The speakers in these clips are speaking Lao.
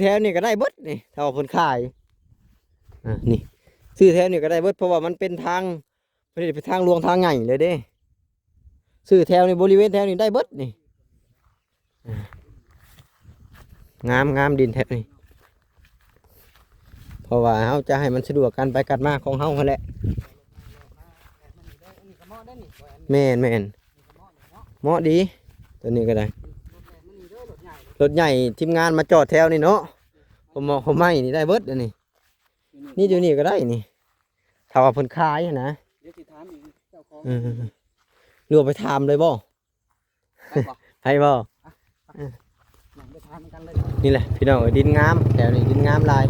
ແຖວນີ້ກໍໄດ້ເບິດນີ້ ຖ້າວ່າເພິ່ນຂາຍ ອ່າ ນີ້ ຊື້ແຖວນີ້ກໍໄດ້ເບິດ ເພາະວ່າມັນເປັນທາງ ເພິ່ນເຮັດເປັນທາງຫຼວງທາງໃຫຍ່ເລີຍເດ້. ຊື້ແຖວນີ້ ບໍລິເວນແຖວນີ້ໄດ້ເບິດນີ້ ອ່າ ງາມໆ ດິນແຖວນີ້ ເພາະວ່າເຮົາຈະໃຫ້ມັນສະດວກການໄປການມາຂອງເຮົາຫັ້ນແຫຼະ. ແມ່ນໆ ເໝາະດີ ຕົວນີ້ກໍໄດ້ ລົດໃຫຍ່ ທີມງານມາຈອດແຖວນີ້ເນາະ ເຂົາເໝາະເຂົາໄມ້ນີ້ໄດ້ເບິດອັນນີ້ ນີ້ຢູ່ນີ້ກໍໄດ້ນີ້ ຖ້າວ່າເພິ່ນຂາຍຫັ້ນນະ. ດຽວຊິຖາມອີກເຈົ້າຂອງ ເອີ ຫຼືວ່າໄປຖາມເລີຍບໍ່? ໄປບໍ່? ໄປບໍ່? ອ່ະ ໄປ ເອີ ນັ່ງໄປຖາມນຳກັນເລີຍ. ນີ້ແຫຼະພີ່ນ້ອງເອີຍ ດິນງາມ ແຖວນີ້ດິນງາມຫຼາຍ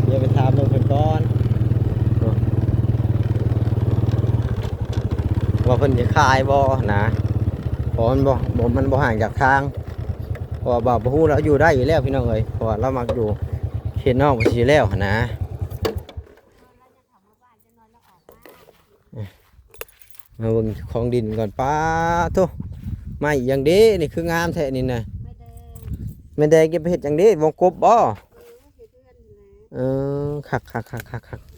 ດຽວໄປຖາມເບິ່ງເພິ່ນກ່ອນ ວ່າເພິ່ນຊິຂາຍບໍ່ນະ ເພາະມັນບໍ່ ບໍ່ ມັນບໍ່ຫ່າງຈາກທາງ ເພາະວ່າບ່າວຜູ້ຮູ້ລາວຢູ່ໄດ້ຢູ່ແລ້ວພີ່ນ້ອງເອີຍ ເພາະວ່າລາວມັກຢູ່ເຂດນອກ ວ່າຊິແລ້ວຫັ້ນນະ. ມາເບິ່ງຂອງດິນກ່ອນ ປາໂທ້ ໄມ້ຫຍັງເດ້ ນີ້ຄືງາມແທ້ນີ້ນະ ໄມ້ແດງ ໄມ້ແດງເກັບໄປເຮັດຫຍັງເດ້ ວົງກົບບໍ່? ເອີ ເຮັດເຮືອນນີ້ແຫຼະ ເອີ ຄັກໆໆໆ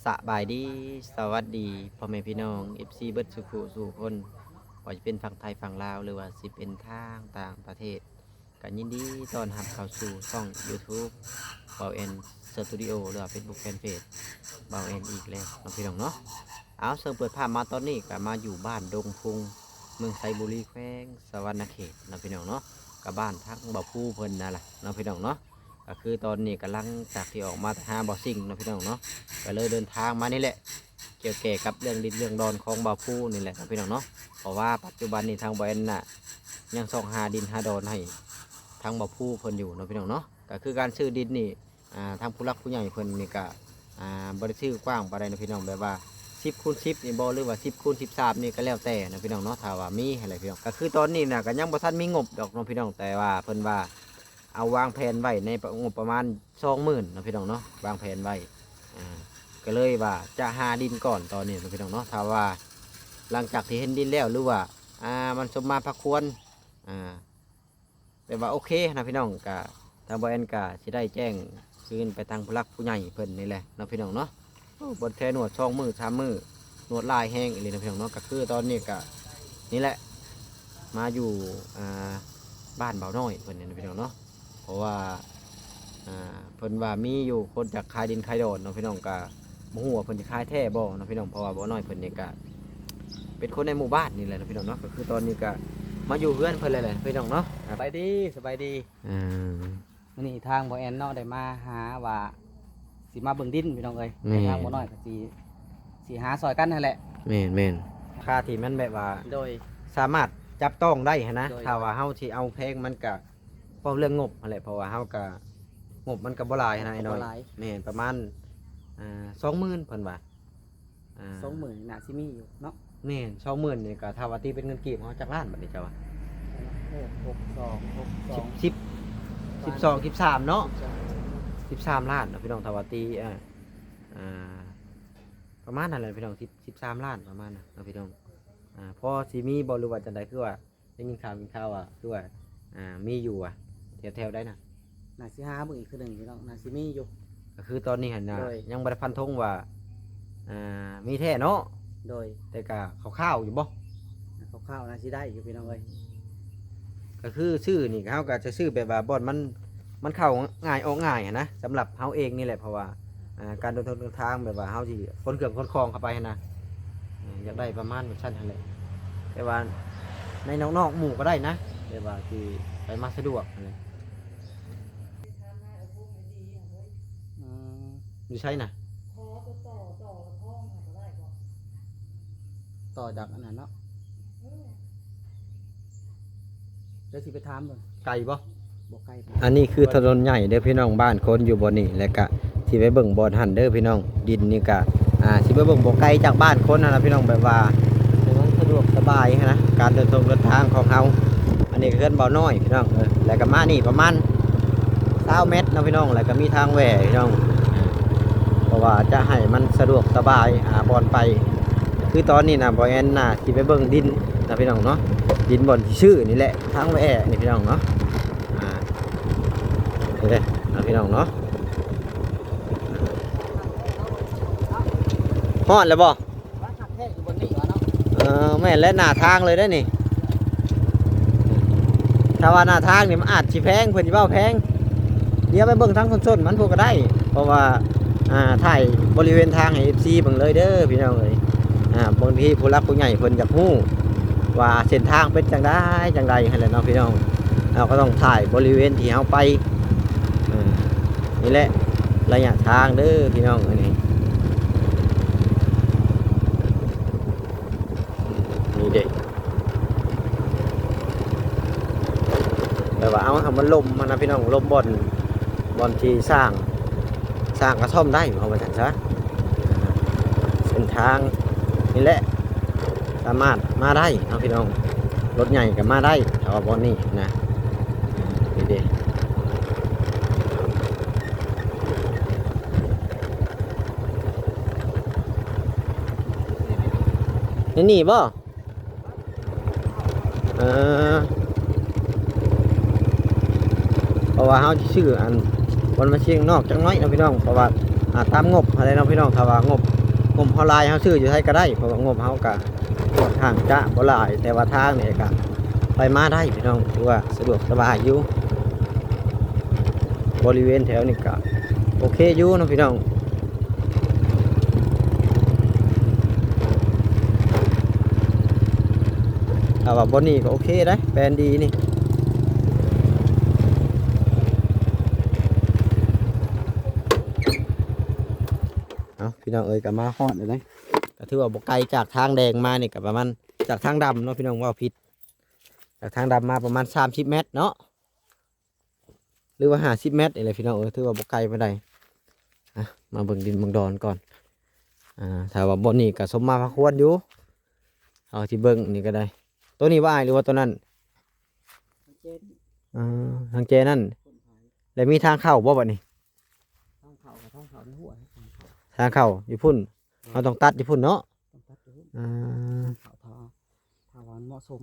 ໆ. ສະບາຍດີ ສະຫວັດດີພໍ່ແມ່ພີ່ນ້ອງ ເອັຟຊີ ເບິດສູ່ຜູ້ສູ່ຄົນ ບໍ່ວ່າຈະເປັນຝັ່ງໄທຝັ່ງລາວ ຫຼືວ່າຊິເປັນທາງຕ່າງປະເທດ ກໍຍິນດີຕ້ອນຮັບເຂົ້າສູ່ຊ່ອງຢູທູບ ບ່າວແອນ ສະຕູດິໂອ ຫຼືວ່າເຟສບຸກແຟນເພຈ ບ່າວແອນ ອີກແລ້ວເນາະພີ່ນ້ອງເນາະ. ເອົາ ເຊິ່ງເປີດພາບມາຕອນນີ້ກໍມາຢູ່ບ້ານດົງພຸງ ເມືອງໄຊບູລີ ແຂວງສະຫວັນນະເຂດເນາະພີ່ນ້ອງເນາະ ກໍບ້ານທາງບ່າວພູເພິ່ນນັ້ນລະເນາະພີ່ນ້ອງເນາະ. ກໍຄືຕອນນີ້ກຳລັງ ຈາກທີ່ອອກມາແຕ່ຫາບໍ່ສິ່ງເນາະພີ່ນ້ອງເນາະ ກໍເລີຍເດີນທາງມານີ້ແຫຼະ ກ່ຽວແກ່ກັບເລື່ອງດິນເລື່ອງດອນຂອງບ່າວພູນີ້ແຫຼະເນາະພີ່ນ້ອງເນາະ. ເພາະວ່າປັດຈຸບັນນີ້ທາງບ່າວແອນນະ ຍັງຊອກຫາດິນຫາດອນໃຫ້ທາງບ່າວພູເພິ່ນຢູ່ເນາະພີ່ນ້ອງເນາະ. ກໍຄືການຊື້ດິນນີ້ ອ່າ ທາງຜູ້ຫຼັກຜູ້ໃຫຍ່ເພິ່ນນີ້ກະ ອ່າ ບໍ່ໄດ້ຊື້ກວ້າງປານໃດເນາະພີ່ນ້ອງ ແບບວ່າສິບຄູນສິບນີ້ບໍ່ ຫຼືວ່າສິບຄູນສິບສາມນີ້ກໍແລ້ວແຕ່ເນາະພີ່ນ້ອງເນາະ ຖ້າວ່າມີຫັ້ນແຫຼະພີ່ນ້ອງ. ກໍຄືຕອນນີ້ນະ ກໍຍັງບໍ່ທັນມີງົບດອກເນາະພີ່ນ້ອງ ແຕ່ວ່າເພິ່ນວ່າ ເອົາວາງແຜນໄວ້ໃນປະ ງົບປະມານສອງໝື່ນເນາະພີ່ນ້ອງເນາະ ວາງແຜນໄວ້ ອ່າ ກໍເລີຍວ່າຈະຫາດິນກ່ອນຕອນນີ້ເນາະພີ່ນ້ອງເນາະ. ຖ້າວ່າຫຼັງຈາກທີ່ເຫັນດິນແລ້ວ ຫຼືວ່າ ອ່າ ມັນສົມມາພາຄວນ ອ່າ ແບບວ່າໂອເຄນະພີ່ນ້ອງ ກະທາງບ່າວແອນກະຊິໄດ້ແຈ້ງຄືນໄປທາງຜູ້ຫຼັກຜູ້ໃຫຍ່ເພິ່ນນີ້ແຫຼະເນາະພີ່ນ້ອງເນາະ. ໂອ້ ບໍ່ໄດ້ແທ້ໜວດສອງມື້ສາມມື້ ໜວດຫຼາຍແຮງອີ່ຫຼີນະພີ່ນ້ອງເນາະ. ກໍຄືຕອນນີ້ກະນີ້ແຫຼະ ມາຢູ່ ອ່າ ບ້ານບ່າວນ້ອຍເພິ່ນນີ້ນະພີ່ນ້ອງເນາະ ເພາະວ່າ ອ່າ ເພິ່ນວ່າມີຢູ່ຄົນຢາກຂາຍດິນຂາຍດອນເນາະພີ່ນ້ອງ ກະບໍ່ຮູ້ວ່າເພິ່ນຊິຂາຍແທ້ບໍ່ເນາະພີ່ນ້ອງ ເພາະວ່າບ່າວນ້ອຍເພິ່ນນີ້ກະເປັນຄົນໃນໝູ່ບ້ານນີ້ແຫຼະເນາະພີ່ນ້ອງເນາະ. ກໍຄືຕອນນີ້ກະມາຢູ່ເຮືອນເພິ່ນແລ້ວແຫຼະພີ່ນ້ອງເນາະ. ສະບາຍດີ ສະບາຍດີ ອ່າ ມື້ນີ້ທາງບ່າວແອນເນາະ ໄດ້ມາຫາວ່າຊິມາເບິ່ງດິນພີ່ນ້ອງເອີຍ ແມ່ນ ທາງບ່າວນ້ອຍກໍຊິ ຊິຫາຊ່ອຍກັນຫັ້ນແຫຼະ. ແມ່ນໆ ຄ່າທີ່ມັນແບບວ່າ ໂດຍ ສາມາດຈັບຕ້ອງໄດ້ຫັ້ນນະ ໂດຍ ຖ້າວ່າເຮົາຊິເອົາແພງມັນກະ ເວົ້າເລື່ອງງົບຫັ້ນແຫຼະ ເພາະວ່າເຮົາກະ ງົບມັນກະບໍ່ຫຼາຍຫັ້ນນະ ເຮົາກະບໍ່ຫຼາຍ ອ້າຍນ້ອຍ ແມ່ນ ປະມານ ອ່າ ສອງໝື່ນເພິ່ນວ່າ ອ່າ ສອງໝື່ນໜ້າຊິມີຢູ່ເນາະ. ແມ່ນ ສອງໝື່ນນີ້ກະ ຖ້າວ່າຕີເປັນເງິນກີບເຮົາຈັກລ້ານບັດນີ້ເຈົ້າວ່າ? ໂອ້ ຫົກສອງ ຫົກສອງ ສິບ ສິບ ສິບສອງ ສິບສາມເນາະ ສິບສາມ ສິບສາມລ້ານເນາະພີ່ນ້ອງ ຖ້າວ່າຕີ ອ່າ ອ່າ ປະມານນັ້ນແຫຼະພີ່ນ້ອງ ສິບ ສິບສາມລ້ານປະມານນັ້ນເນາະພີ່ນ້ອງ. ອ່າ ພໍຊິມີບໍ່ ຫຼືວ່າຈັ່ງໃດ ຄືວ່າ ໄດ້ຍິນຂ່າວ ຍິນຂ່າວວ່າ ຄືວ່າ ອ່າ ມີຢູ່ວ່າ ແຖວ ແຖວໃດນະ? ໜ້າຊິຫາເບິ່ງອີກເທື່ອໜຶ່ງພີ່ນ້ອງ ໜ້າຊິມີຢູ່. ກໍຄືຕອນນີ້ຫັ້ນນະ ໂດຍ ຍັງບໍ່ໄດ້ຟັນທົງວ່າ ອ່າ ມີແທ້ເນາະ. ໂດຍ ແຕ່ກະຄ່າວໆຢູ່ບໍ່? ຄ່າວໆໜ້າຊິໄດ້ຢູ່ພີ່ນ້ອງເອີຍ. ກໍຄືຊື້ນີ້ ເຮົາກໍຈະຊື້ແບບວ່າບ່ອນມັນ ມັນເຂົ້າງ່າຍອອກງ່າຍຫັ້ນນະ ສຳລັບເຮົາເອງນີ້ແຫຼະ ເພາະວ່າ ອ່າ ການເດີນທາງ ເດີນທາງແບບວ່າເຮົາຊິຂົນເຄື່ອງຂົນຂອງເຂົ້າໄປຫັ້ນນະ ເອີ ຢາກໄດ້ປະມານແບບຊັ້ນຫັ້ນແຫຼະ ແຕ່ວ່າໃນນອກໆໝູ່ກໍໄດ້ນະ ແບບວ່າຊິໄປມາສະດວກຫັ້ນແຫຼະ. ອືມ ຢູ່ໃສນະ? ຕໍ່ຈາກອັນນັ້ນເນາະ ດຽວຊິໄປຖາມເບິ່ງ. ໄກບໍ່? ບໍ່ໄກ. ອັນນີ້ຄືຖະໜົນໃຫຍ່ເດີພີ່ນ້ອງ ບ້ານຄົນຢູ່ບ່ອນນີ້ ແລ້ວກະຊິໄປເບິ່ງບ່ອນຫັ້ນເດີພີ່ນ້ອງ. ດິນນີ້ກະ ອ່າ ຊິໄປເບິ່ງບໍ່ໄກຈາກບ້ານຄົນຫັ້ນລະພີ່ນ້ອງ ແບບວ່າໃຫ້ມັນສະດວກສະບາຍຫັ້ນນະ ການເດີນທົງເດີນທາງຂອງເຮົາ. ອັນນີ້ເຮືອນບ່າວນ້ອຍພີ່ນ້ອງ ເອີ ແລ້ວກະມານີ້ປະມານຊາວແມັດເນາະພີ່ນ້ອງ ແລ້ວກະມີທາງແຫວ່ພີ່ນ້ອງ ເພາະວ່າຈະໃຫ້ມັນສະດວກສະບາຍ ອ່າ ບ່ອນໄປ. ຄືຕອນນີ້ນະ ບ່າວແອນນະ ຊິໄປເບິ່ງດິນນະພີ່ນ້ອງເນາະ ດິນບ່ອນຊິຊື້ນີ້ແຫຼະ ທາງແຫວ່ນີ້ພີ່ນ້ອງເນາະ. ອ່ ນີ້ເດ້ ເອົາ ພີ່ນ້ອງເນາະ ຮອດແລ້ວບໍ່? ວ່າຄັກແທ້ຢູ່ບ່ອນນີ້ວ່າເນາະ ເອີ ແມ່ນແຫຼະ ໜ້າທາງເລີຍເດ້ນີ້. ຖ້າວ່າໜ້າທາງນີ້ມັນອາດຊິແພງ ເພິ່ນຊິເວົ້າແພງ ດຽວໄປເບິ່ງທາງຕົ້ນໆມັນພຸ້ນກໍໄດ້ ເພາະວ່າ ອ່າ ຖ່າຍບໍລິເວນທາງໃຫ້ເອັຟຊີເບິ່ງເລີຍເດີພີ່ນ້ອງເອີຍ. ອ່າ ບາງທີຜູ້ຫຼັກຜູ້ໃຫຍ່ເພິ່ນຢາກຮູ້ວ່າເສັ້ນທາງເປັນຈັ່ງໃດຈັ່ງໃດຫັ້ນແຫຼະເນາະພີ່ນ້ອງ. ເຮົາກໍຕ້ອງຖ່າຍບໍລິເວນທີ່ເຮົາໄປ ອ່າ ນີ້ແຫຼະໄລຍະທາງເດີພີ່ນ້ອງ ອັນນີ້ ນີ້ເດ້ ແບບວ່າເອົາໃຫ້ມັນລົມຫັ້ນນະພີ່ນ້ອງ ລົມບ່ອນ ບ່ອນທີ່ສ້າງ ສ້າງກະທ່ອມໄດ້ ເອົາວ່າຊັ້ນຊະ. ເສັ້ນທາງນີ້ແຫຼະ ສາມາດມາໄດ້ເນາະພີ່ນ້ອງ ລົດໃຫຍ່ກໍມາໄດ້ ຖ້າວ່າບ່ອນນີ້ນະ ນີ້ເດ້. ໃນນີ້ບໍ່? ເອີ ເພາະວ່າເຮົາຊິຊື້ອັນ ບ່ອນມາຊຽງນອກຈັກໜ້ອຍເນາະພີ່ນ້ອງ ເພາະວ່າ ອ່າ ຕາມງົບຫັ້ນແຫຼະເນາະພີ່ນ້ອງ. ຖ້າວ່າງົບ ງົບເຮົາຫຼາຍ ເຮົາຊື້ຢູ່ໃສກໍໄດ້ ເພາະວ່າງົບເຮົາກໍ ຂ້ອນຂ້າງຈະບໍ່ຫຼາຍ ແຕ່ວ່າທາງນີ້ກໍໄປມາໄດ້ພີ່ນ້ອງ ຖືວ່າສະດວກສະບາຍຢູ່. ບໍລິເວນແຖວນີ້ກໍໂອເຄຢູ່ເນາະພີ່ນ້ອງ ຖ້າວ່າບ່ອນນີ້ກໍໂອເຄໄດ໋ ແປນດີນີ້. ເອົາ ພີ່ນ້ອງເອີຍ ກໍມາຮອດແລ້ວເດ້ ກໍຖືວ່າບໍ່ໄກຈາກທາງແດງມານີ້ ກໍປະມານ ຈາກທາງດຳເນາະພີ່ນ້ອງ ເວົ້າຜິດ ຈາກທາງດຳມາປະມານສາມສິບແມັດເນາະ ຫຼືວ່າຫ້າສິບແມັດນີ້ແຫຼະພີ່ນ້ອງເອີຍ ຖືວ່າບໍ່ໄກປານໃດ. ອ່ະ ມາເບິ່ງດິນເບິ່ງດອນກ່ອນ. ອ່າ ຖ້າວ່າບ່ອນນີ້ກໍສົມມາພາຄວນຢູ່ ເຮົາຊິເບິ່ງນີ້ກໍໄດ້. ໂຕນີ້ບໍ່ອ້າຍ ຫຼືວ່າໂຕນັ້ນ? ທາງເຈນ ອ່າ ທາງເຈນັ້ນ ຄົນຂາຍ ແລ້ວມີທາງເຂົ້າບໍ່ບັດນີ້? ທາງເຂົ້າກໍທາງເຂົ້າໃນຫ້ວຍ ທາງເຂົ້າ ທາງເຂົ້າຢູ່ພຸ້ນ ເຮົາຕ້ອງຕັດຢູ່ພຸ້ນເນາະ ຕ້ອງຕັດຢູ່ພຸ້ນ ອ່າ ທາງເຂົ້າ ຖ້າ ຖ້າວ່າເໝາະສົມ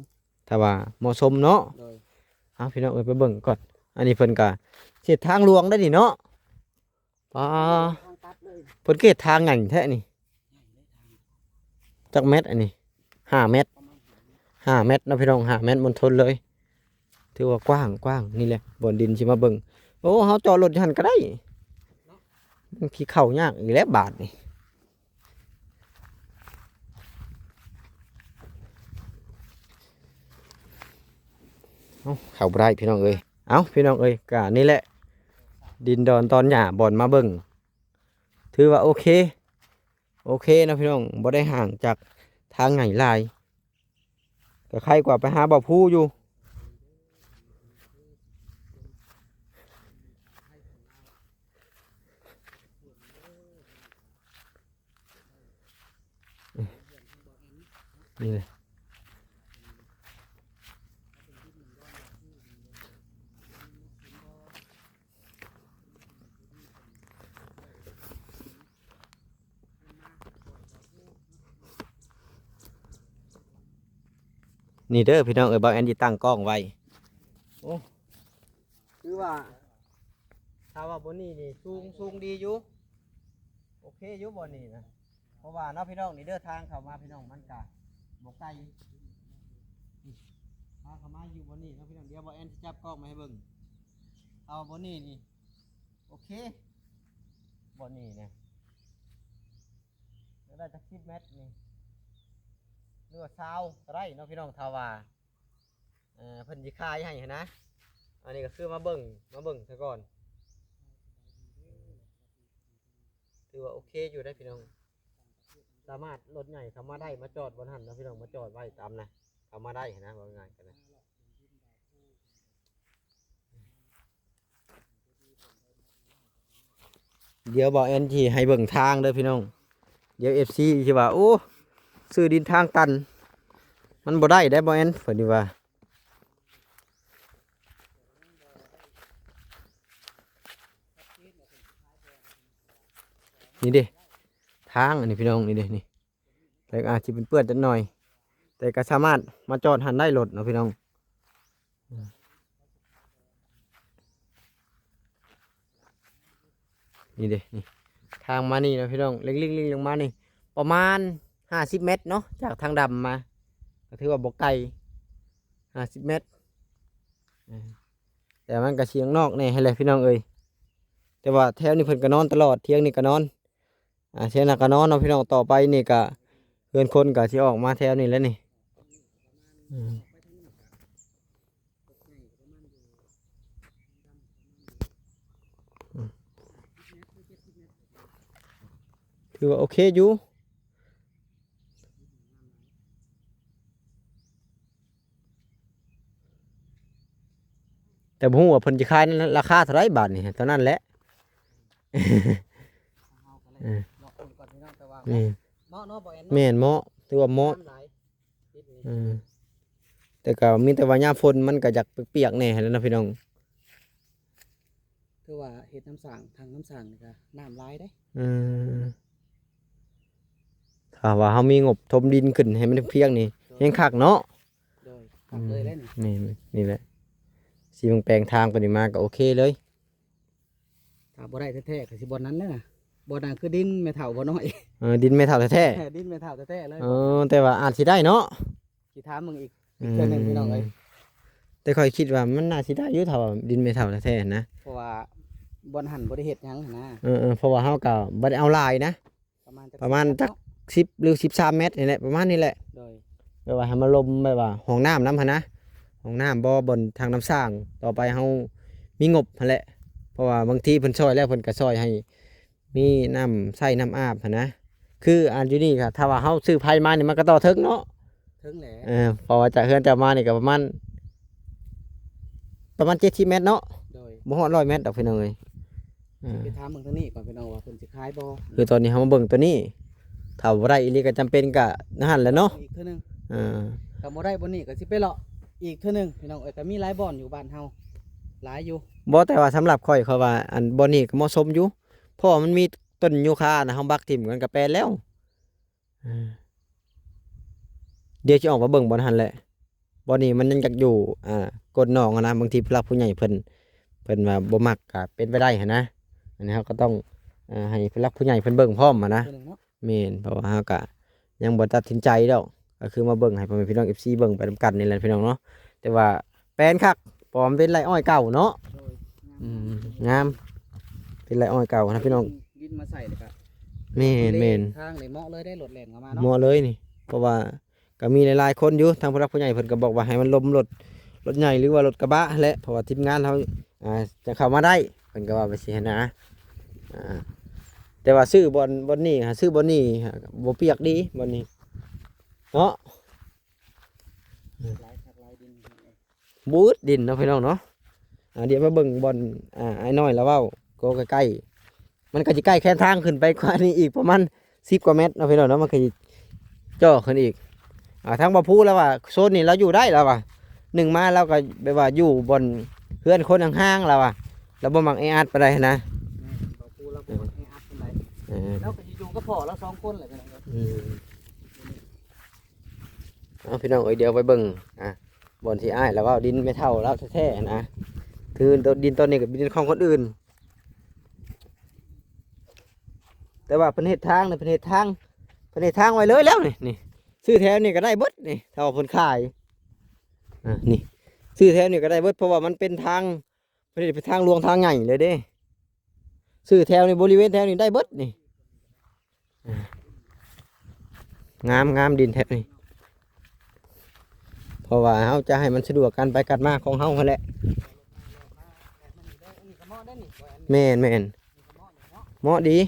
ຖ້າວ່າເໝາະສົມເນາະ ໂດຍ. ເອົາ ພີ່ນ້ອງເອີຍ ໄປເບິ່ງກ່ອນ ອັນນີ້ເພິ່ນກະເຮັດທາງຫຼວງໄດ໋ນີ້ເນາະ ປາ ເພິ່ນເຮັດທາງໃຫຍ່ແທ້ນີ້ ຈັກແມັດອັນນີ້? ຫ້າແມັດ ປະມານຫ້າແມັດເນາະພີ່ນ້ອງ ຫ້າແມັດມົນທົນເລີຍ ຖືວ່າກວ້າງ ກວ້າງ ນີ້ແຫຼະບ່ອນດິນຊິມາເບິ່ງ. ໂອ້ ເຮົາຈອດລົດຢູ່ຫັ້ນກໍໄດ້ ມັນຂີ້ເຂົ້າຍາກອີກແລ້ວບາດນີ້. ເອົ້າ ເຂົ້າບໍ່ໄດ້ພີ່ນ້ອງເອີຍ. ເອົ້າ ພີ່ນ້ອງເອີຍ ກະນີ້ແຫຼະ ດິນດອນຕອນຫຍ້າ ບ່ອນມາເບິ່ງ ຖືວ່າໂອເຄ ໂອເຄເນາະພີ່ນ້ອງ ບໍ່ໄດ້ຫ່າງຈາກທາງໃຫຍ່ຫຼາຍ ກໍໄຄກວ່າໄປຫາບໍ່ພູຢູ່. ນີ້ແຫຼະ ນີ້ເດີພີ່ນ້ອງເອີຍ ບ່າວແອນຊິຕັ້ງກ້ອງໄວ້. ໂອ້ ຄືວ່າ ຖ້າວ່າບ່ອນນີ້ນີ້ສູງ ສູງດີຢູ່ ໂອເຄຢູ່ບ່ອນນີ້ນະ ເພາະວ່າເນາະພີ່ນ້ອງ ນີ້ເດີ ທາງເຂົ້າມາພີ່ນ້ອງ ມັນກະບໍ່ໄກ ນີ້ ທາງເຂົ້າມາຢູ່ບ່ອນນີ້ເນາະພີ່ນ້ອງ. ດຽວບ່າວແອນຊິຈັບກ້ອງມາໃຫ້ເບິ່ງ ເອົາບ່ອນນີ້ນີ້ ໂອເຄ ບ່ອນນີ້ນະ ໄດ້ຈັກສິບແມັດນີ້ ຫຼືວ່າຊາວກໍໄດ້ເນາະພີ່ນ້ອງ ຖ້າວ່າ ເອີ ເພິ່ນຊິຂາຍໃຫ້ຫັ້ນນະ. ອັນນີ້ກໍຄືມາເບິ່ງ ມາເບິ່ງຊະກ່ອນ ຖືວ່າໂອເຄຢູ່ໄດ໋ພີ່ນ້ອງ ສາມາດລົດໃຫຍ່ເຂົ້າມາໄດ້ ມາຈອດບ່ອນຫັ້ນເນາະພີ່ນ້ອງ ມາຈອດໄວ້ຕາມນະ ເຂົ້າມາໄດ້ຫັ້ນນະ ເວົ້າງ່າຍໆກັນນະ. ດຽວບ່າວແອນຊິໃຫ້ເບິ່ງທາງເດີພີ່ນ້ອງ ດຽວເອັຟຊີຊິວ່າ ໂອ້ ຊື້ດິນທາງຕັນ ມັນບໍ່ໄດ້ໄດ໋ບ່າວແອນ ເພິ່ນວ່າ. ນີ້ເດ້ ທາງອັນນີ້ພີ່ນ້ອງ ນີ້ເດ້ ນີ້ ແຕ່ກໍອາດຊິເປື້ອນໆຈັກໜ້ອຍ ແຕ່ກໍສາມາດມາຈອດຫັ້ນໄດ້ລົດເນາະພີ່ນ້ອງ. ນີ້ເດ້ ນີ້ ທາງມານີ້ເນາະພີ່ນ້ອງ ເລັກໆໆລົງມານີ້ ປະມານຫ້າສິບແມັດເນາະ ຈາກທາງດຳມາ ກໍຖືວ່າບໍ່ໄກ ຫ້າສິບແມັດ ເອີ ແຕ່ມັນກໍຊິຂ້າງນອກແດ່ຫັ້ນແຫຼະພີ່ນ້ອງເອີຍ ແຕ່ວ່າແຖວນີ້ເພິ່ນກໍນອນຕະຫຼອດ ທຽງນີ້ກໍນອນ ອ່າ ທຽງນັ້ນກໍນອນເນາະພີ່ນ້ອງ ຕໍ່ໄປນີ້ກໍເຮືອນຄົນກໍຊິອອກມາແຖວນີ້ແຫຼະນີ້ ອືມ ຖືວ່າໂອເຄຢູ່ ແຕ່ບໍ່ຮູ້ວ່າເພິ່ນຈະຂາຍໃນລາຄາເທົ່າໃດບາດນີ້ ເທົ່ານັ້ນແຫຼະ ເຮົາກໍເລີຍ ເອີ ເລາະເບິ່ງກ່ອນພີ່ນ້ອງ ແຕ່ວ່າ ນີ້ ເໝາະເນາະ ບໍ່ແອນເນາະ ແມ່ນ ເໝາະ ຖືວ່າເໝາະ ນ້ຳຫຼາຍ ເອີ ແຕ່ກໍມີແຕ່ວ່າຍາມຝົນມັນກໍຢາກປຽກໆແດ່ຫັ້ນແຫຼະເນາະພີ່ນ້ອງ ຄືວ່າເຮັດນ້ຳສ້າງ ຖັງນ້ຳສ້າງນີ້ກໍນ້ຳຫຼາຍເດ້ ເອີ ຖ້າວ່າເຮົາມີງົບຖົມດິນຂຶ້ນໃຫ້ມັນພຽງນີ້ ໂດຍ ແຮງຄັກເນາະ ໂດຍ ຄັກເລີຍແຫຼະນີ້ ອືມ ນີ້ ນີ້ແຫຼະ ຊິເບິ່ງແປງທາງຕົວນີ້ມາກໍໂອເຄເລີຍ ຖ້າບໍ່ໄດ້ແທ້ໆກໍຊິບ່ອນນັ້ນແຫຼະນະ ບ່ອນນັ້ນຄືດິນແມ່ເຖົ້າບໍ່ນ້ອຍ ເອີ ດິນແມ່ເຖົ້າແທ້ໆ ເອີ ດິນແມ່ເຖົ້າແທ້ໆເລີຍ ເອີ ແຕ່ວ່າອາດຊິໄດ້ເນາະ ຊິຖາມເບິ່ງອີກ ອືມ ອີກເທື່ອໜຶ່ງພີ່ນ້ອງເອີຍ ແຕ່ຂ້ອຍຄິດວ່າມັນໜ້າຊິໄດ້ຢູ່ ຖ້າວ່າດິນແມ່ເຖົ້າແທ້ໆນະ ເພາະວ່າບ່ອນຫັ້ນບໍ່ໄດ້ເຮັດຫຍັງຫັ້ນນະ ເອີໆ ເພາະວ່າເຮົາກໍບໍ່ໄດ້ເອົາຫຼາຍນະ ປະມານຈັກ ປະມານຈັກສິບ ສິບ ຫຼື ສິບສາມແມັດນີ້ແຫຼະ ປະມານນີ້ແຫຼະ ໂດຍ ແບບວ່າໃຫ້ມັນລົມ ແບບວ່າຫ້ອງນ້ຳນຳຫັ້ນນະ ຫ້ອງນ້ຳບໍ່ ບ່ອນຖັງນ້ຳສ້າງ ຕໍ່ໄປເຮົາມີງົບຫັ້ນແຫຼະ ເພາະວ່າບາງທີເພິ່ນຊ່ອຍແລ້ວ ເພິ່ນກໍຊ່ອຍໃຫ້ ມີນ້ຳໃຊ້ນ້ຳອາບຫັ້ນນະ ຄືອັນຢູ່ນີ້ກໍ ຖ້າວ່າເຮົາຊື້ໄພມານີ້ ມັນກໍຕໍ່ເຖິງເນາະ ເຖິງແຫຼະ ເອີ ເພາະວ່າຈາກເຮືອນເຈົ້າມານີ້ກໍປະມານ ປະມານເຈັດສິບແມັດເນາະ ໂດຍ ບໍ່ຮອດຮ້ອຍແມັດດອກພີ່ນ້ອງເອີຍ ເອີ ຊິໄປຖາມເບິ່ງທາງນີ້ກ່ອນພີ່ນ້ອງວ່າເພິ່ນຊິຂາຍບໍ່ ຄືຕອນນີ້ເຮົາມາເບິ່ງຕົວນີ້ ຖ້າບໍ່ໄດ້ອີ່ຫຼີກໍຈຳເປັນກໍນັ້ນຫັ້ນແຫຼະເນາະ ອີກເທື່ອໜຶ່ງ ເອີ ຖ້າບໍ່ໄດ້ບ່ອນນີ້ກໍຊິໄປເລາະອີກເທື່ອໜຶ່ງພີ່ນ້ອງເອີຍ ກໍມີຫຼາຍບ່ອນຢູ່ບ້ານເຮົາ ຫຼາຍຢູ່ ບໍ່ ແຕ່ວ່າສຳລັບຂ້ອຍ ຂ້ອຍວ່າອັນບ່ອນນີ້ກໍເໝາະສົມຢູ່ ເພາະວ່າມັນມີຕົ້ນໂຍຄານະ ເຮົາບັກຖິ້ມມັນກໍແປນແລ້ວ ເອີ ດຽວຊິອອກມາເບິ່ງບ່ອນຫັ້ນແຫຼະ ບ່ອນນີ້ມັນຍັງຢາກຢູ່ ອ່າ ກົ້ນໜອງຫັ້ນນະ ບາງທີຜູ້ຫຼັກຜູ້ໃຫຍ່ເພິ່ນ ເພິ່ນວ່າບໍ່ມັກກໍເປັນໄປໄດ້ຫັ້ນນະ ອັນນີ້ເຮົາກໍຕ້ອງ ເອີ ໃຫ້ຜູ້ຫຼັກຜູ້ໃຫຍ່ເພິ່ນເບິ່ງພ້ອມຫັ້ນນະ ເທື່ອໜຶ່ງເນາະ ແມ່ນ ເພາະວ່າເຮົາກໍຍັງບໍ່ຕັດສິນໃຈດອກ ກໍຄືມາເບິ່ງໃຫ້ພໍ່ແມ່ພີ່ນ້ອງ ເອັຟຊີ ເບິ່ງໄປນຳກັນນີ້ແຫຼະພີ່ນ້ອງເນາະ ແຕ່ວ່າ ແປນຄັກ ເພາະວ່າມັນເປັນໄຮ່ອ້ອຍເກົ່າເນາະ ໂດຍ ອືມ ງາມ ເປັນໄຮ່ອ້ອຍເກົ່ານະພີ່ນ້ອງ ດິນມາໃສ່ແລ້ວກະ ແມ່ນໆ ທາງນີ້ເໝາະເລີຍເດ້ ລົດແລ່ນເຂົ້າມາເນາະ ເໝາະເລີຍນີ້ ເພາະວ່າກໍມີຫຼາຍໆຄົນຢູ່ ທາງຜູ້ຫຼັກຜູ້ໃຫຍ່ເພິ່ນກໍບອກວ່າໃຫ້ມັນລົມລົດ ລົດໃຫຍ່ ຫຼືວ່າລົດກະບະຫັ້ນແຫຼະ ເພາະວ່າທີມງານເຮົາ ອ່າ ຈະເຂົ້າມາໄດ້ ເພິ່ນກໍວ່າໄປຊີ້ຫັ້ນນະ ອ່າ ແຕ່ວ່າຊື້ບ່ອນ ບ່ອນນີ້ຫາ ຊື້ບ່ອນນີ້ຫາ ບໍ່ປຽກດີບ່ອນນີ້ເນາະ ຫຼາຍຄັກຫຼາຍດິນ ບໍ່ອຶດດິນເນາະພີ່ນ້ອງເນາະ ອ່າ ດຽວມາເບິ່ງບ່ອນ ອ່າ ອ້າຍນ້ອຍລາວເວົ້າ ກໍໃກ້ໆ ມັນກໍຊິໃກ້ແຄມທາງຂຶ້ນໄປກວ່ານີ້ອີກປະມານສິບກວ່າແມັດເນາະພີ່ນ້ອງເນາະ ມັນກໍຊິເຈາະຂຶ້ນອີກ ອ່າ ທາງບ່າວພູລາວວ່າໂຊນນີ້ລາວຢູ່ໄດ້ລາວວ່າ ໜຶ່ງມາລາວກໍແບບວ່າຢູ່ບ່ອນເຮືອນຄົນຫ່າງໆລາວວ່າ ລາວບໍ່ມັກແອອັດປານໃດຫັ້ນນະ ແມ່ນ ບ່າວພູລາວບໍ່ມັກແອອັດປານໃດ ເອີ ລາວກໍຊິຢູ່ກັບພໍ່ລາວສອງຄົນແຫຼະ ອືມ ເອົາ ພີ່ນ້ອງເອີຍ ດຽວໄປເບິ່ງ ອ່າ ບ່ອນທີ່ອ້າຍລາວເວົ້າ ດິນແມ່ເຖົ້າລາວແທ້ໆນະ ຄືດິນຕອນນີ້ກໍເປັນດິນຂອງຄົນອື່ນ ແຕ່ວ່າເພິ່ນເຮັດທາງນະ ເພິ່ນເຮັດທາງ ເພິ່ນເຮັດທາງໄວ້ເລີຍແລ້ວນີ້ ນີ້ ຊື້ແຖວນີ້ກໍໄດ້ເບິດນີ້ ຖ້າວ່າເພິ່ນຂາຍ ອ່າ ນີ້ ຊື້ແຖວນີ້ກໍໄດ້ເບິດ ເພາະວ່າມັນເປັນທາງ ເພິ່ນເຮັດເປັນທາງຫຼວງທາງໃຫຍ່ເລີຍເດ້ ຊື້ແຖວນີ້ ບໍລິເວນແຖວນີ້ໄດ້ເບິດນີ້ ອ່າ ງາມໆ ດິນແຖວນີ້ ເພາະວ່າເຮົາຈະໃຫ້ມັນສະດວກການໄປການມາຂອງເຮົາຫັ້ນແຫຼະ ແມ່ນໆ ເໝາະດີ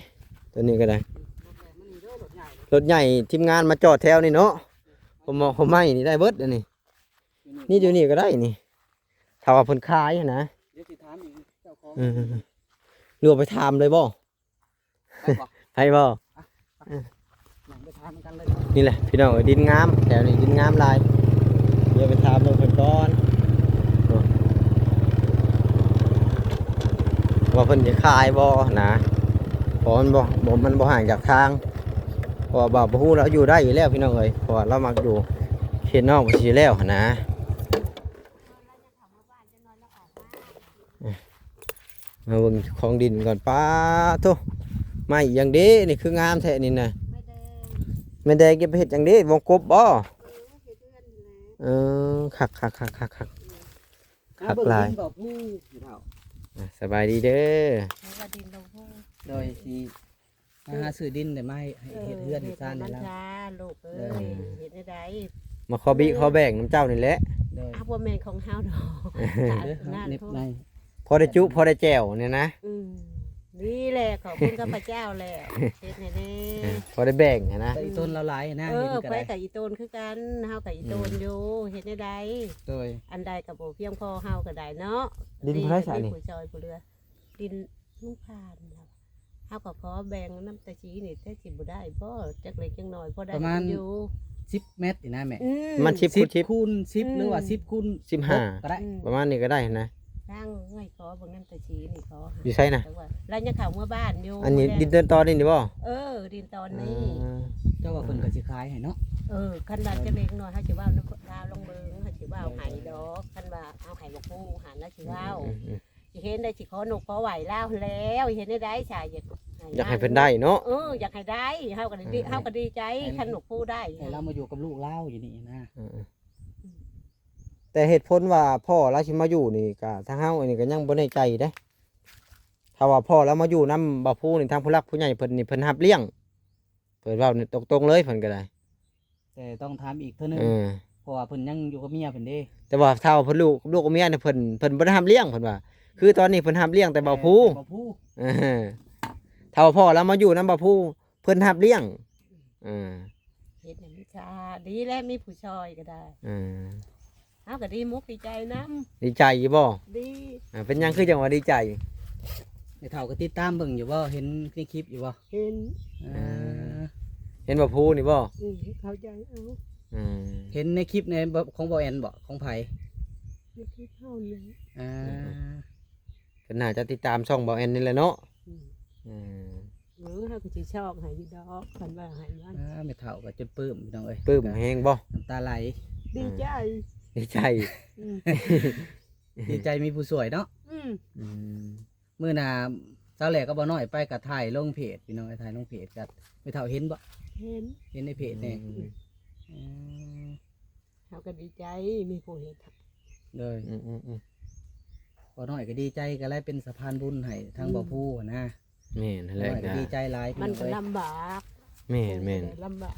ຕົວນີ້ກໍໄດ້ ລົດໃຫຍ່ທີມງານມາຈອດແຖວນີ້ເນາະ ຜົມເໝາະຜົມໄມ້ນີ້ໄດ້ເບິດອັນນີ້ ນີ້ຢູ່ນີ້ກໍໄດ້ນີ້ ຖ້າວ່າເພິ່ນຂາຍຫັ້ນນະ ດຽວຊິຖາມອີກເຈົ້າຂອງ ເອີ ຫຼືວ່າໄປຖາມເລີຍບໍ່? ໄປບໍ່? ໄປບໍ່? ອ່ະ ໄປ ເອີ ໄປຖາມນຳກັນເລີຍ ນີ້ແຫຼະພີ່ນ້ອງເອີຍ ດິນງາມ ແຖວນີ້ດິນງາມຫຼາຍ ດຽວໄປຖາມເບິ່ງເພິ່ນກ່ອນ ວ່າເພິ່ນຊິຂາຍບໍ່ນະ ເພາະມັນບໍ່ ບໍ່ ມັນບໍ່ຫ່າງຈາກທາງ ເພາະວ່າບ່າວພູລາວຢູ່ໄດ້ຢູ່ແລ້ວພີ່ນ້ອງເອີຍ ເພາະວ່າລາວມັກຢູ່ເຂດນອກ ບໍ່ຊິຢູ່ແລ້ວຫັ້ນນະ. ມາເບິ່ງຂອງດິນກ່ອນ. ປາໂທ້ ໄມ້ຫຍັງເດ້ ນີ້ຄືງາມແທ້ນີ້ນະ. ໄມ້ແດງ ໄມ້ແດງຈະໄປເຮັດຫຍັງເດ້? ວົງກົບບໍ່? ເອີ ເຮັດເຮືອນນີ້ແຫຼະ. ເອີ ຄັກໆໆໆໆ ຄັກຫຼາຍ. ອ່າ ສະບາຍດີເດີ. ສະບາຍດີເດີ. ໂດຍຊິ ມາຫາຊື້ດິນໄດ້ ມາໃຫ້ ເອີ ເຮັດເຮືອນເຮັດຊານໃຫ້ລາວ ລູກເອີຍ. ເອີ ເຮັດແນວໃດ? ມາຂໍບິຂໍແບ່ງນຳເຈົ້ານີ້ແຫຼະ. ໂດຍ ອ້າວ ບໍ່ແມ່ນຂອງເຮົາດອກ. ເອີ ເຮັດໃນ ພໍໄດ້ຈຸພໍໄດ້ແຈ່ວນີ້ນະ. ອືມ ນີ້ແຫຼະ ຂອບຄຸນຂ້າພະເຈົ້າແລ້ວ ເຮັດໃຫ້ແດ່. ເອີ ພໍໄດ້ແບ່ງຫັ້ນນະ. ແຕ່ອີ່ຕົນລາວຫຼາຍນະ. ເອີ ເຫັນກໍໄດ້ ຂ້ອຍກໍອີ່ຕົນຄືກັນ ເຮົາກໍອີ່ຕົນຢູ່. ອືມ ເຮັດແນວໃດ? ໂດຍ ອັນໃດກໍບໍ່ພຽງພໍເຮົາກໍໄດ້ເນາະ. ດິນຜູ້ໃດຊະນີ້? ຜູ້ຊ່ອຍຜູ້ເຫຼືອ ດິນລຸງພານລະ ເຮົາກໍຂໍແບ່ງນຳຕາສີນີ້ ແຕ່ຊິບໍ່ໄດ້ບໍ່ ຈັກເລັກຈັກນ້ອຍ ພໍໄດ້ປະມານຢູ່ ສິບແມັດນີ້ນະແມ່. ອືມ ປະມານສິບຄູນສິບ ສິບຄູນສິບ ອືມ ຫຼືວ່າສິບຄູນສິບຫ້າ ຫົກກໍໄດ້. ອືມ ປະມານນີ້ກໍໄດ້ຫັ້ນນະ. ທາງເອື້ອຍຂໍເບິ່ງນຳຕາສີນີ້ ຂໍ ຢູ່ໃສນະ? ແຕ່ວ່າລະຍັງເຂົ້າເມືອບ້ານຢູ່. ອັນນີ້ດິນຕອນນີ້ບໍ່? ເອີ ດິນຕອນນີ້. ອ່າ ເຈົ້າວ່າເພິ່ນກໍຊິຂາຍໃຫ້ເນາະ. ເອີ ຄັນວ່າຈັກເລັກນ້ອຍ ເຮົາຊິເວົ້ານຳລາວລອງເບິ່ງ ເຮົາຊິເວົ້າໃຫ້ດອກ. ຄັນວ່າເອົາໃຫ້ບັກພູຫັ້ນ ລາວຊິເວົ້າ. ອືມໆໆ ຊິເຮັດໄດ້ ຊິຂໍນົບຂໍໄຫວ້ລາວຫັ້ນແລ້ວ. ເຮັດແນວໃດຊະ ຢາກ ຢາກໃຫ້ເພິ່ນໄດ້ເນາະ. ເອີ ຢາກໃຫ້ໄດ້ ເຮົາກໍດີ ເອີ ເຮົາກໍດີໃຈ ໃຫ້ ຄັນໜູກພູໄດ້ ໃຫ້ລາວມາຢູ່ກັບລູກລາວຢູ່ນີ້ນະ. ເອີ ເອີ ອືມ ແຕ່ເຫດຜົນວ່າພໍ່ລາວຊິມາຢູ່ນີ້ ກະທາງເຮົາອັນນີ້ກໍຍັງບໍ່ແນ່ໃຈເດ້. ຖ້າວ່າພໍ່ລາວມາຢູ່ນຳບ່າວພູນີ້ ທາງຜູ້ຫຼັກຜູ້ໃຫຍ່ເພິ່ນນີ້ ເພິ່ນຮັບລ້ຽງ ເພິ່ນເວົ້ານີ້ຕົງໆເລີຍ ເພິ່ນກໍໄດ້. ແຕ່ຕ້ອງຖາມອີກເທື່ອໜຶ່ງ ເອີ ເພາະວ່າເພິ່ນຍັງຢູ່ກັບເມຍເພິ່ນເດ້. ແຕ່ວ່າຖ້າວ່າເພິ່ນຢູ່ກັບລູກກັບເມຍນີ້ ເພິ່ນ ເພິ່ນບໍ່ໄດ້ຮັບລ້ຽງ ເພິ່ນວ່າ. ຄືຕອນນີ້ເພິ່ນຮັບລ້ຽງແຕ່ບ່າວພູ ແຕ່ ແຕ່ບ່າວພູ. ເອີ ຖ້າວ່າພໍ່ລາວມາຢູ່ນຳບ່າວພູ ເພິ່ນຮັບລ້ຽງ. ເອີ ເຮັດໃຫ້ມັນຊາ ດີແລ້ວມີຜູ້ຊ່ອຍກໍໄດ້. ເອີ ເຮົາກໍດີມົກດີໃຈນຳ. ດີໃຈຢູ່ບໍ່? ດີ. ອ່າ ເປັນຫຍັງຄືຈັ່ງວ່າດີໃຈ? ແມ່ເຖົ້າກໍຕິດຕາມເບິ່ງຢູ່ບໍ່? ເຫັນໃນຄລິບຢູ່ບໍ່? ເຫັນ. ເອີ ເອີ ເຫັນບ່າວພູນີ້ບໍ່? ອືມ ເຂົ້າໃຈເອົາ. ອືມ ເຫັນໃນຄລິບໃນ ຂອງບ່າວແອນບໍ່? ຂອງໃຜ? ໃນຄລິບເຮົານີ້. ອ່າ ເພິ່ນໜ້າຈະຕິດຕາມຊ່ອງບ່າວແອນນີ້ແຫຼະເນາະ. ອືມ ອືມ ເອີ ເຮົາກໍຊິຊອກໃຫ້ຢູ່ດອກ ຄັນວ່າໃຫ້ມັນ. ອ່າ ແມ່ເຖົ້າກໍຈົນປຶ້ມ ພີ່ນ້ອງເອີຍ ປຶ້ມແຮງບໍ່? ນ້ຳຕາໄຫຼ. ດີໃຈ ອ່າ ດີໃຈ. ອືມ ດີໃຈມີຜູ້ຊ່ວຍເນາະ. ອືມ ອືມ ມື້ໜ້າສາວແຫຼກກັບບ່າວນ້ອຍໄປກໍຖ່າຍລົງເພຈ ພີ່ນ້ອງເອີຍ ຖ່າຍລົງເພຈກັນ. ແມ່ເຖົ້າເຫັນບໍ່? ເຫັນ. ເຫັນໃນເພຈນີ້. ອືມ ອືມ ເຮົາກໍດີໃຈມີຜູ້ເຮັດ. ໂດຍ ອືມໆໆ ບ່າວນ້ອຍກໍດີໃຈ ກໍເລີຍເປັນສະພານບຸນໃຫ້ທາງ ອືມ ບ່າວພູຫັ້ນນະ. ແມ່ນຫັ້ນແຫຼະ ກໍດີໃຈຫຼາຍ. ມັນກໍລຳບາກ. ແມ່ນໆ ລຳບາກ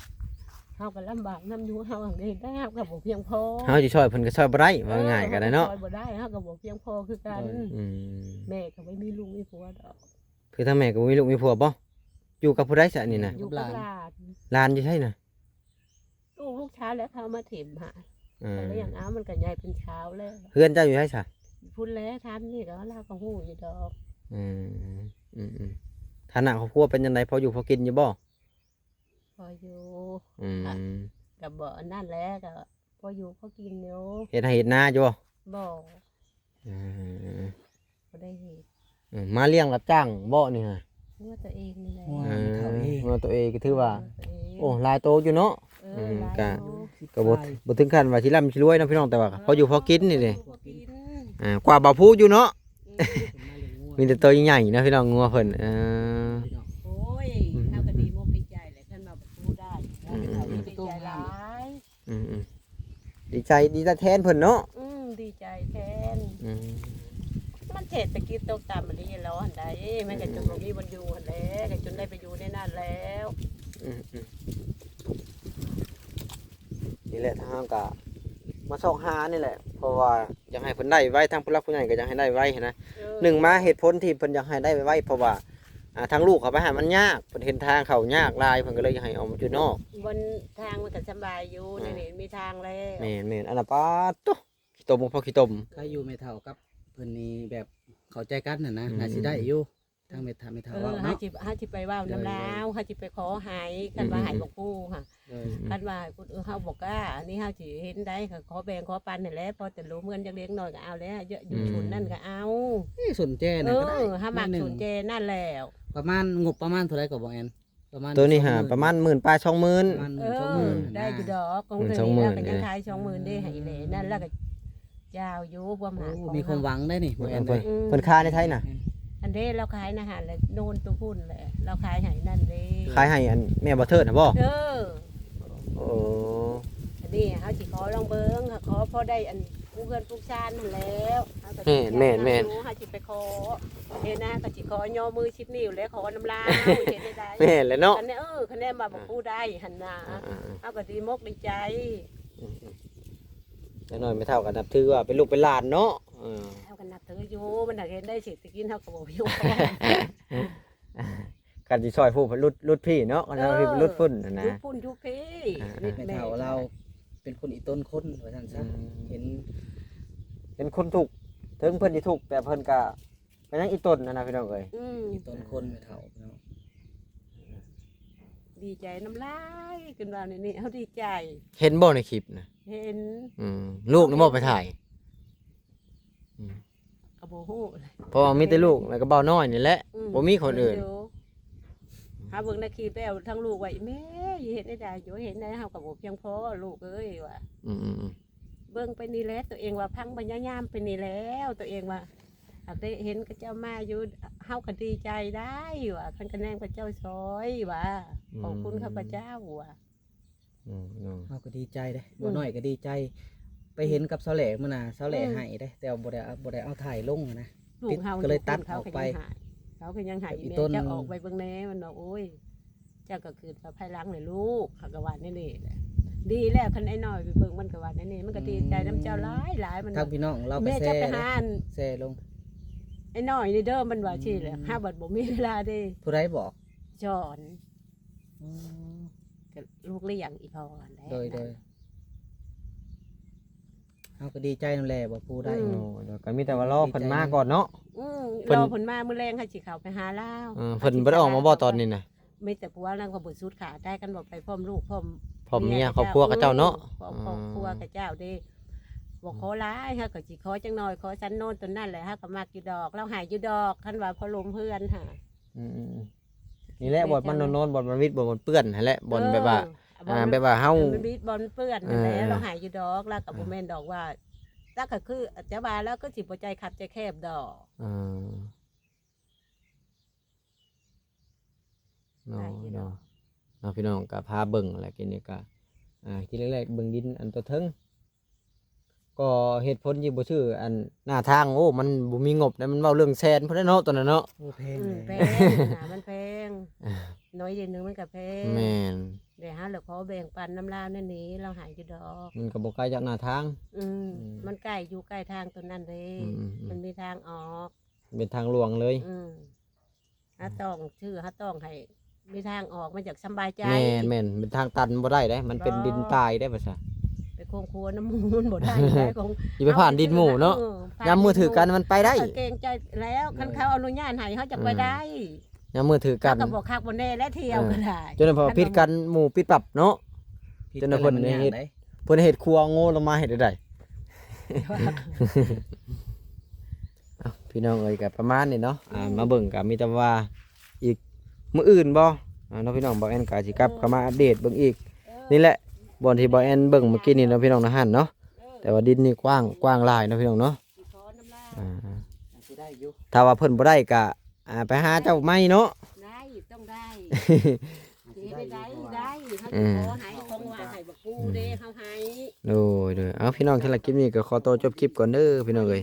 ເຮົາກໍລຳບາກນຳຢູ່. ເຮົາເຮັດໄດ້ ເຮົາກໍບໍ່ພຽງພໍ. ເຮົາຊິຊ່ອຍເພິ່ນກໍຊ່ອຍບໍ່ໄດ້ ເອີ ວ່າງ່າຍກໍໄດ້ເນາະ. ເຮົາກໍຊ່ອຍບໍ່ໄດ້ ເຮົາກໍບໍ່ພຽງພໍຄືກັນ. ໂດຍ ອືມ ແມ່ກໍບໍ່ມີລູກມີຜົວດອກ. ຄືທາງແມ່ກໍບໍ່ມີລູກມີຜົວບໍ່? ຢູ່ກັບຜູ້ໃດຊະນີ້ນະ? ຢູ່ກັບຫຼານ. ຫຼານຢູ່ໃສນະ? ລູກ ລູກຊາຍແລ້ວເຂົາເອົາມາຖິ້ມໃຫ້. ເອີ ກໍເລີຍຍັງເອົາ ມັນກໍໃຫຍ່ເປັນສາວແລ້ວ. ເຮືອນເຈົ້າຢູ່ໃສຊະ? ພຸ້ນແຫຼະ ຖາມນີ້ກໍລາວກໍຮູ້ຢູ່ດອກ. ອືມ ອືມໆ ຖານະຄອບຄົວເປັນຈັ່ງໃດ? ພໍຢູ່ພໍກິນຢູ່ບໍ່? ພໍຢູ່. ອືມ ກໍບໍ່ອັນນັ້ນແຫຼະ ກໍພໍຢູ່ພໍກິນຢູ່. ເຮັດໄຮ່ເຮັດນາຢູ່ບໍ່? ບໍ່. ເອີ ບໍ່ໄດ້ເຮັດ. ເອີ ມາລ້ຽງຮັບຈ້າງບໍ່ນີ້ນະ? ງົວຕົວເອງນີ້ແຫຼະ. ງົວ ເອີ ຕົວເອງ ງົວຕົວເອງກໍຖືວ່າ ງົວຕົວເອງ. ໂອ້ ຫຼາຍໂຕຢູ່ເນາະ. ເອີ ອືມ ຫຼາຍ ກະ ຢູ່ ກໍບໍ່ ສິບປາຍ ບໍ່ເຖິງຂັ້ນວ່າຊິລ່ຳຊິລວຍເນາະພີ່ນ້ອງ ແຕ່ວ່າ ເອີ ພໍຢູ່ພໍກິນນີ້ເດ້. ພໍຢູ່ພໍກິນ. ອ່າ ກວ່າບ່າວພູຢູ່ເນາະ. ອືມ ມີແຕ່ໂຕໃຫຍ່ໆເນາະພີ່ນ້ອງ ງົວເພິ່ນ. ເອີ ພີ່ນ້ອງ ໂອ້ຍ ອືມ ເຮົາກໍດີມົກດີໃຈແຫຼະ ຄັນວ່າບ່າວພູໄດ້. ອືມ ເຮົາກໍດີໃຈຫຼາຍ. ອືມໆ ດີໃຈ ດີໃຈແທນເພິ່ນເນາະ. ອືມ ດີໃຈແທນ. ອືມ ມັນເສດຖະກິດຕົກຕ່ຳອີ່ຫຼີແລ້ວຫັ້ນໃດ໋ ມັນກໍຈົນ ອືມ ບໍ່ມີບ່ອນຢູ່ຫັ້ນແຫຼະ ກໍຈົນໄດ້ໄປຢູ່ໃນນັ້ນແລ້ວ. ອືມໆ ນີ້ແຫຼະ ທາງເຮົາກໍມາຊອກຫານີ້ແຫຼະ ເພາະວ່າຢາກໃຫ້ເພິ່ນໄດ້ໄວ ທາງຜູ້ຫຼັກຜູ້ໃຫຍ່ກໍຢາກໃຫ້ໄດ້ໄວຫັ້ນນະ. ເອີ ໜຶ່ງມາເຫດຜົນທີ່ເພິ່ນຢາກໃຫ້ໄດ້ໄວ ເພາະວ່າ ອ່າ ທາງລູກເຂົາໄປຫັ້ນມັນຍາກ ເພິ່ນເຫັນທາງເຂົາຍາກຫຼາຍ ເພິ່ນກໍເລີຍຢາກໃຫ້ອອກມາຢູ່ນອກ. ບ່ອນທາງມັນກໍສຳບາຍຢູ່. ອ່າ ໃນນີ້ມີທາງແລ້ວ. ແມ່ນໆ ອັນນ່າ ປາດໂທ້ ຂີ້ຕົມ ພໍຂີ້ຕົມ. ໃຄຢູ່ແມ່ເຖົ້າກັບເພິ່ນນີ້ແບບເຂົ້າໃຈກັນຫັ້ນນະ. ອືມ ໜ້າຊິໄດ້ຢູ່ ທາງແມ່ເຖົ້າ ແມ່ເຖົ້າ ເອີ ເວົ້າເນາະ. ເຮົາຊິ ເຮົາຊິໄປເວົ້ານຳລາວ. ໂດຍ ເຮົາຊິໄປຂໍໃຫ້ ຄັນວ່າ ອືມໆໆ ໃຫ້ບັກພູຫັ້ນ. ໂດຍ ອືມ ຄັນວ່າ ເອີ ເຮົາບໍ່ກ້າ ອັນນີ້ເຮົາຊິເຫັນໄດ້ ຂໍແບ່ງຂໍປັນນີ້ແຫຼະ ພໍແຕ່ໂລເຮືອນຈັກເລັກນ້ອຍກໍເອົາແລ້ວ ຢູ່ ອືມ ສົນນັ້ນກໍເອົາ. ເອີ ສົນແຈນັ້ນກໍໄດ້. ເອີ ເຮົາມັກສົນແຈນັ້ນແລ້ວ. ປະມານ ງົບປະມານເທົ່າໃດກໍບໍ່ແອນ? ປະມານ ໂຕນີ້ຫາ ປະມານໝື່ນປາຍ ສອງໝື່ນ. ປະມານໝື່ນ ເອີ ສອງໝື່ນ ໄດ້ຢູ່ດອກ. ຂອງເພິ່ນນີ້ລາວກໍຍັງຂາຍສອງໝື່ນເດ້ ໃຫ້ອີ່ແຫຼະນັ້ນ ລາວກໍ ເຈົ້າຢູ່ ຄວາມຫາກຂອງ ມີຄວາມຫວັງໄດ໋ນີ້. ເອີ ເພິ່ນ ເພິ່ນຂາຍໃນໄທນະ? ອືມ ເດ້ ລາວຂາຍນະຫັ້ນແຫຼະ ໂນນໂຕພຸ້ນແຫຼະ ລາວຂາຍໃຫ້ນັ້ນເດ້. ຂາຍໃຫ້ອັນແມ່ບໍ່ເທີດນະບໍ່? ເອີ ໂອ້ ອັນນີ້ເຮົາຊິຂໍລອງເບິ່ງ ຂໍພໍໄດ້ອັນປູເຮືອນປູຊານຫັ້ນແລ້ວ. ເຮົາກໍ ແມ່ນໆໆ ເຮົາຊິໄປຂໍເຮັດນະ ກໍຊິຂໍຍໍມືສິບນິ້ວແຫຼະ ຂໍນຳລາວ ເຮັດໄດ້ໃດ? ແມ່ນແຫຼະເນາະ ຄັນແນ ເອີ ຄັນແນວ່າບໍ່ປູໄດ້ຫັ້ນນະ ອ່າໆໆ ເຮົາກໍດີມົກດີໃຈ. ອືມໆ ຢ່າງໜ້ອຍແມ່ເຖົ້າກໍນັບຖືວ່າເປັນລູກເປັນຫຼານເນາະ. ເອີ ເຮົາກໍນັບຖືຢູ່ ມັນຫາກເຮັດໄດ້ເສດຖະກິດເຮົາກໍບໍ່ພຽງພໍ. ຄັນຊິຊ່ອຍຜູ້ເພິ່ນຫຼຸດ ຫຼຸດພີ້ເນາະ ຄັນວ່າ ເອີ ເພິ່ນຫຼຸດພຸ້ນຫັ້ນນະ ຫຼຸດພຸ້ນຢູ່ພີ້. ອ່າໆ ແມ່ເຖົ້າລາວເປັນຄົນອີ່ຕົນຄົນວ່າຊັ້ນຊະ. ອືມ ເຫັນ ເຫັນຄົນທຸກ ເຖິງເພິ່ນຊິທຸກ ແຕ່ເພິ່ນກະ ກໍຍັງອີ່ຕົນຫັ້ນນະພີ່ນ້ອງເອີຍ. ອືມ ອີ່ຕົນຄົນແມ່ເຖົ້າເນາະ. ດີໃຈນຳຫຼາຍ ຂຶ້ນວ່ານີ້ ເຮົາດີໃຈ. ເຫັນບໍ່ໃນຄລິບນະ? ເຫັນ. ອືມ ລູກນະບໍ່ໄປຖ່າຍ? ອືມ ກໍບໍ່ຮູ້ ເພາະວ່າມີແຕ່ລູກ ແລ້ວກໍບ່າວນ້ອຍນີ້ແຫຼະ. ອືມ ບໍ່ມີຄົນອື່ນ. ຫາເບິ່ງໃນຄລິບແລ້ວ ທັງລູກວ່າ "ແມ່ ເຮັດແນວໃດຢູ່ ເຮັດແນວໃດ ເຮົາກໍບໍ່ພຽງພໍ ລູກເອີຍ" ວ່າ. ອືມໆໆ ເບິ່ງໄປນີ້ແຫຼະ ຕົວເອງວ່າພັງພະຍາຍາມໄປນີ້ແລ້ວ ຕົວເອງວ່າ ຫາກໄດ້ເຫັນເຂົາເຈົ້າມາຢູ່ ເຮົາກໍດີໃຈໄດ໋ວ່າ ຄັນຄະແນນເຂົາເຈົ້າຊ່ອຍວ່າ ອືມ ຂອບຄຸນຂ້າພະເຈົ້າວ່າ. ອືມໆ ເຮົາກໍດີໃຈເດ້ ອືມ ບໍ່ນ້ອຍກໍດີໃຈ ໄປເຫັນກັບສາວແຫຼມື້ໜ້າ ສາວແຫຼ ອືມ ໃຫ້ເດ້ ແຕ່ວ່າບໍ່ໄດ້ ບໍ່ໄດ້ເອົາຖ່າຍລົງນະ ລູກເຮົາ ກໍເລີຍຕັດອອກໄປ. ເຂົາກໍຍັງໃຫ້ ເຂົາກໍຍັງໃຫ້ ອີ່ແມ່ ເຈົ້າອອກໄປເບິ່ງແດ່ ມັນວ່າ ໂອ້ຍ ເຈົ້າກໍຄືນວ່າພາຍຫຼັງແຫຼະລູກ ເຂົາກໍວ່າແນວນີ້ແຫຼະ. ດີແລ້ວ ຄັນໄອ້ນ້ອຍໄປເບິ່ງ ມັນກໍວ່າແນວນີ້ ມັນກໍດີໃຈນຳເຈົ້າຫຼາຍໆ ມັນວ່າ ທາງພີ່ນ້ອງລາວກໍ ແມ່ ແຊ ເຈົ້າໄປຫາ ແຊລົງ ໄອ້ນ້ອຍນີ້ເດີ ມັນວ່າຊີ້ແຫຼະ. ອືມ ຫາບັດບໍ່ມີເວລາເດ້. ຜູ້ໃດບອກ? ຈອນ. ອໍ ກໍລູກລ້ຽງອີ່ພໍ່ຫັ້ນແຫຼະ. ໂດຍໆ ເຮົາກໍດີໃຈນຳແຫຼະ ບໍ່ຜູ້ໃດ. ອືມ ໂອ້ ກໍມີແຕ່ວ່າລໍເພິ່ນມາກ່ອນເນາະ. ອືມ ເພິ່ນ ລໍເພິ່ນມາມື້ແລງ ເຮົາຊິເຂົ້າໄປຫາລາວ. ເອີ ເພິ່ນບໍ່ໄດ້ອອກມາບໍ່ຕອນນີ້ນະ? ມີແຕ່ຜົວນາງກໍບໍ່ສຸດຂາໄດ້ ຄັນບໍ່ໄປພ້ອມລູກພ້ອມ ພ້ອມເມຍ ຄອບຄົວຂະເຈົ້າເນາະ. ອືມ ຄອບ ອືມ ຄອບຄົວຂະເຈົ້າເດ້ ບໍ່ຂໍຫຼາຍ ເຮົາກໍຊິຂໍຈັກໜ້ອຍ ຂໍສັນໂນນຕົວນັ້ນແຫຼະ ເຮົາກໍມັກຢູ່ດອກ ລາວໃຫ້ຢູ່ດອກ ຄັນວ່າພໍລົມເຮືອນຫາ. ອືມໆໆ ນີ້ແຫຼະ ບ່ອນມັນນອນໆ ບ່ອນມັນວິດ ບ່ອນມັນເປື້ອນຫັ້ນແຫຼະ ບ່ອນແບບວ່າ ເອີ ອ່າ ບ່ອນ ແບບວ່າເຮົາ ມັນວິດ ບ່ອນເປື້ອນຫັ້ນແຫຼະ. ເອີໆໆ ລາວໃຫ້ຢູ່ດອກ ລາວກໍບໍ່ແມ່ນດອກວ່າ ລາວກໍຄື ແຕ່ວ່າລາວຄືຊິບໍ່ໃຈຄັບໃຈແຄບດອກ. ເອີ ເນາະ ໄດ້ຢູ່ດອກ ເນາະ ເນາະ ພີ່ນ້ອງກໍພາເບິ່ງແຫຼະ ກິນນີ້ກໍ ອ່າ ກິນແລກໆ ເບິ່ງດິນອັນຕົວເທິງ ກໍເຫດຜົນທີ່ບໍ່ຊື້ອັນໜ້າທາງ ໂອ້ ມັນບໍ່ມີງົບໃດ໋ ມັນເວົ້າເລື່ອງແສນພຸ້ນແຫຼະເນາະ ຕອນນັ້ນເນາະ. ໂອ້ ແພງ ອືມ ເດ້ ແພງນະ ມັນແພງ ໜ້ອຍເດໜຶ່ງມັນກໍແພງ. ແມ່ນ ແຕ່ເຮົາລະຂໍແບ່ງປັນນຳລາວແນວນີ້ ລາວໃຫ້ຢູ່ດອກ ມັນກໍບໍ່ໄກຈາກໜ້າທາງ. ອືມ ອືມ ມັນໃກ້ ຢູ່ໃກ້ທາງຕົວນັ້ນເດ້. ອືມໆໆ ມັນມີທາງອອກ ເປັນທາງຫຼວງເລີຍ. ອືມ ເຮົາຕ້ອງ ອືມ ຊື່ ເຮົາຕ້ອງໃຫ້ມີທາງອອກ ມັນຈະສຳບາຍໃຈ. ແມ່ນໆ ເປັນທາງຕັນບໍ່ໄດ້ເດ້ ມັນເປັນດິນຕາຍເດ້ ວ່າຊະ ໄປຂົ່ມຂູ່ນຳໝູ່ມັນບໍ່ໄດ້ເດ້ ຂອງ ຢ່າໄປຜ່ານດິນໝູ່ເນາະ. ເອີ ຍາມມືຖືກກັນມັນໄປໄດ້ ເຮົາກໍເກງໃຈແລ້ວ ເອີ ຄັນເຂົາອະນຸຍາດໃຫ້ ເຮົາຈະໄປໄດ້. ຍາມມືຖືກກັນ ເຮົາກໍບໍ່ຄັກບໍ່ແນ່ແຫຼະ ທ່ຽວກໍໄດ້. ເອີ ຈົນພໍຜິດກັນ ໝູ່ປິດປັບເນາະ. ຈົນເພິ່ນເຮັດ ເພິ່ນເຮັດຄົວໂງ່ລົງມາເຮັດໄດ້. ເອົ້າ ພີ່ນ້ອງເອີຍ ກໍປະມານນີ້ເນາະ. ອ່າ ອືມ ມາເບິ່ງກໍມີແຕ່ວ່າອີກມື້ອື່ນບໍ່ ອ່າ ເນາະ ພີ່ນ້ອງ ບ່າວແອນກໍຊິກັບເຂົ້າມາອັບເດດເບິ່ງອີກ. ເອີ ນີ້ແຫຼະ ບ່ອນທີ່ບ່າວແອນເບິ່ງເມື່ອກີ້ນີ້ເນາະ ພີ່ນ້ອງນະຫັ້ນເນາະ. ເອີ ແຕ່ວ່າດິນນີ້ກວ້າງ ກວ້າງຫຼາຍເນາະ ພີ່ນ້ອງເນາະ. ອ່າ ຊິໄດ້ຢູ່ ຖ້າວ່າເພິ່ນບໍ່ໄດ້ກໍ ອ່າ ໄປຫາເຈົ້າໃໝ່ເນາະ. ໄດ້ ຕ້ອງໄດ້ ຊິເຮັດໄດ້ ໄດ້ ເຮົາຊິຂໍໃຫ້ ຂອງວ່າໃຫ້ບັກປູເດ້ ເຮົາໃຫ້. ໂດຍໆ ເອົາ ພີ່ນ້ອງ ສຳລັບຄລິບນີ້ກໍຂໍຕົວຈົບຄລິບກ່ອນເດີ ພີ່ນ້ອງເອີຍ.